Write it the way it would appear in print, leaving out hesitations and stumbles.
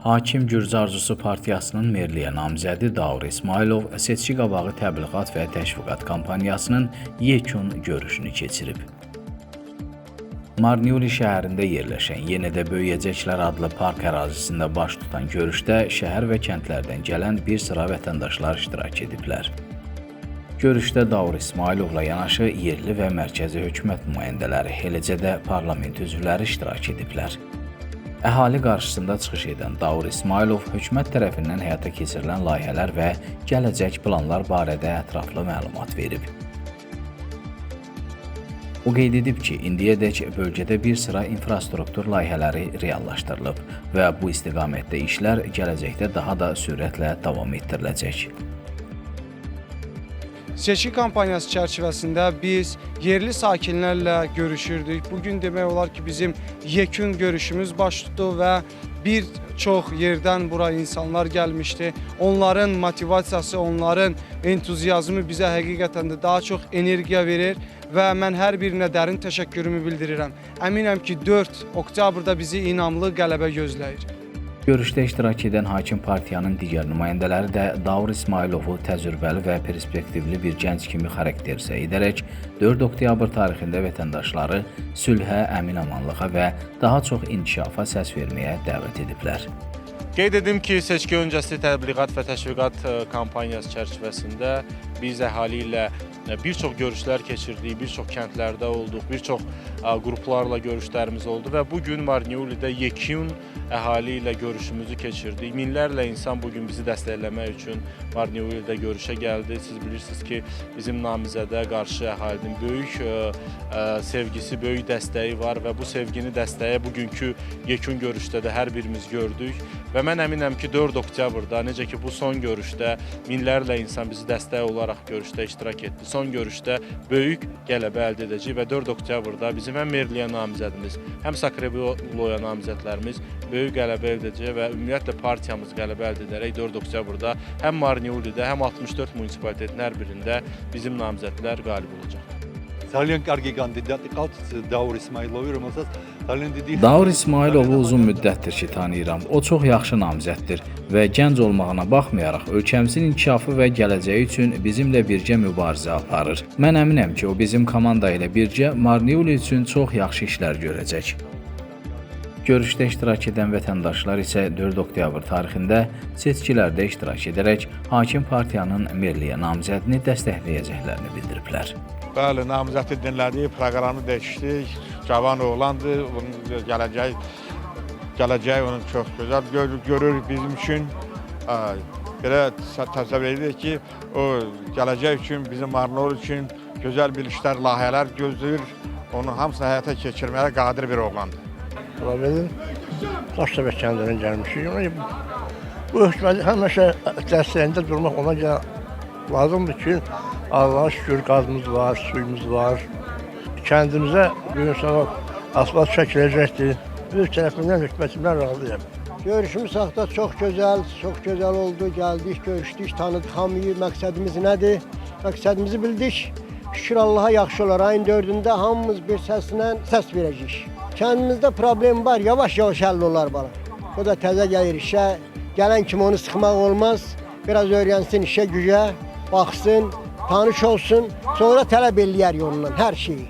Hakim Gürcü Arzusu Partiyasının merliyə namizədi Daur İsmayılov seçki qabağı təbliğat və təşviqat kampaniyasının yekun görüşünü keçirib. Marneuli şəhərində yerləşən Yenə də Böyüyəcəklər adlı park ərazisində baş tutan görüşdə şəhər və kəndlərdən gələn bir sıra vətəndaşlar iştirak ediblər. Görüşdə Daur İsmayılovla yanaşı yerli və mərkəzi hökumət nümayəndələri, eləcə də parlament üzvləri iştirak ediblər. Əhali qarşısında çıxış edən Daur İsmayılov hökumət tərəfindən həyata keçirilən layihələr və gələcək planlar barədə ətraflı məlumat verib. O qeyd edib ki, indiyədək bölgədə bir sıra infrastruktur layihələri reallaşdırılıb və bu istiqamətdə işlər gələcəkdə daha da sürətlə davam etdiriləcək. Seçki kampaniyası çərçivəsində biz yerli sakinlərlə görüşürdük. Bugün demək olar ki, bizim yekun görüşümüz baş tutdu və bir çox yerdən bura insanlar gəlmişdi. Onların motivasiyası, onların entuziazmı bizə həqiqətən də daha çox energiya verir və mən hər birinə dərin təşəkkürümü bildirirəm. Əminəm ki, 4 oktyabrda bizi inamlı qələbə gözləyir. Görüşdə iştirak edən hakim partiyanın digər nümayəndələri də Daur İsmayılovu təcrübəli və perspektivli bir gənc kimi xarakterizə edərək 4 oktyabr tarixində vətəndaşları sülhə, əmin-amanlığa və daha çox inkişafa səs verməyə dəvət ediblər. Qeyd edim ki, seçki öncəsi təbliğat və təşviqat kampaniyası çərçivəsində biz əhali ilə bir çox görüşlər keçirdik, bir çox kəndlərdə olduq, bir çox qruplarla görüşlərimiz oldu və bu gün Marneulidə yekun əhali ilə görüşümüzü keçirdik. Minlərlə insan bu gün bizi dəstəkləmək üçün Marneulidə görüşə gəldi. Siz bilirsiniz ki, bizim namizədə qarşı əhalinin böyük sevgisi, böyük dəstəyi var və bu sevgini, dəstəyi bugünkü yekun görüşdə də hər birimiz gördük və mən əminəm ki, 4 oktyabrda necə ki bu son görüşdə minlərlə insan bizi dəstək olaraq görüşdə iştirak etdi. Son görüşdə böyük qələbə əldə edəcəyik və 4 oktyabrda bizim həm merliyə namizədimiz, həm Sakrebuloya namizədlərimiz böyük qələbə əldə edəcək və ümumiyyətlə partiyamız qələbə əldə edərək 4 oktyabrda həm Marneulidə, həm 64 munisimalitetin hər birində bizim namizədlər qalib olacaq. Ძალიან კარგი კანდიდატი ყავთ დაურ ისმაილოვი, რომელსაც ძალიან დიდი Daur İsmayılovu uzun müddətdir ki, tanıyıram. O çox yaxşı namizəddir və gənc olmağına baxmayaraq ölkəmizin inkişafı və gələcəyi üçün bizimlə birgə mübarizə aparır. Mən əminəm ki, o bizim komanda ilə birgə Marneuli üçün çox yaxşı işlər görəcək. Görüşdə iştirak edən vətəndaşlar isə 4 oktyabr tarixində seçkilərdə iştirak edərək hakim partiyanın merliyə namizədini dəstəkləyəcəklərini bildiriblər. Bəli, namizədi dinlədik, proqramı dəyişdik. Cavan oğlandır, bunun gələcəyi onun çox gözəl görür bizim üçün. Belə təsəvvür edirik ki, o gələcək üçün, bizim Marneuli üçün gözəl bir işlər, layihələr gözləyir. Onun hamısını həyata keçirməyə qadir bir oğlandır. Ola bilir. Daşdəbə kəndindən gəlmişik. Yəni, bu hökumət həmişə dəstəyində durmaq ona görə lazımdır ki, Allah'a şükür qazımız var, suyumuz var. Kəndimizə gün sonra asfalt çəkiləcəkdir. Bir tərəfindən hökumətimdən razıyam. Görüşümüz haqda çox gözəl, çox gözəl oldu. Gəldik, görüşdük, tanıdıq hamıyı. Məqsədimiz nədir? Məqsədimizi bildik. Şükür Allaha yaxşı olar. Ayın 4-ündə hamımız bir səslə səs verəcəyik. Kəndimizdə problem var, yavaş-yavaş həll olar bala. O da təzə gəlir işə. Gələn kimi onu sıxmaq olmaz. Biraz öyrənsin işə gücə, baxsın, tanış olsun. Sonra tələb eləyər ondan hər şeyi.